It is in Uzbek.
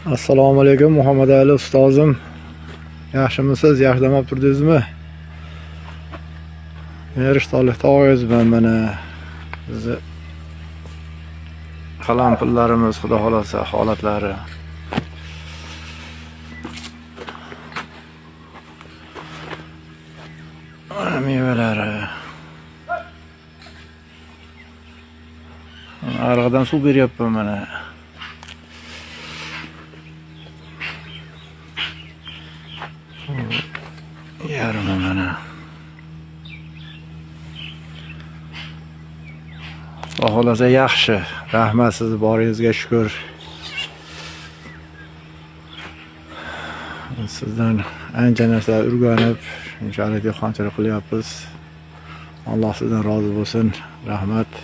Assalomu alaykum, Muhammad Ali ustozim. Yaxshimisiz? Yaxshi dam olib turdingizmi? Men Rishtonlik tog'angizman mana. Bizni qalampirlarimiz, xudo xolasa, holatlari. Mana mevalari. Arig'idan suv beryapman mana. Yarmi mana. Xudo xolasa yaxshi. Rahmat, sizni boringizga shukur. Sizdan ancha narsa o'rganib, shunchalik dehqonchilik qilyapmiz. Alloh sizdan rozi bo'lsin. Rahmat.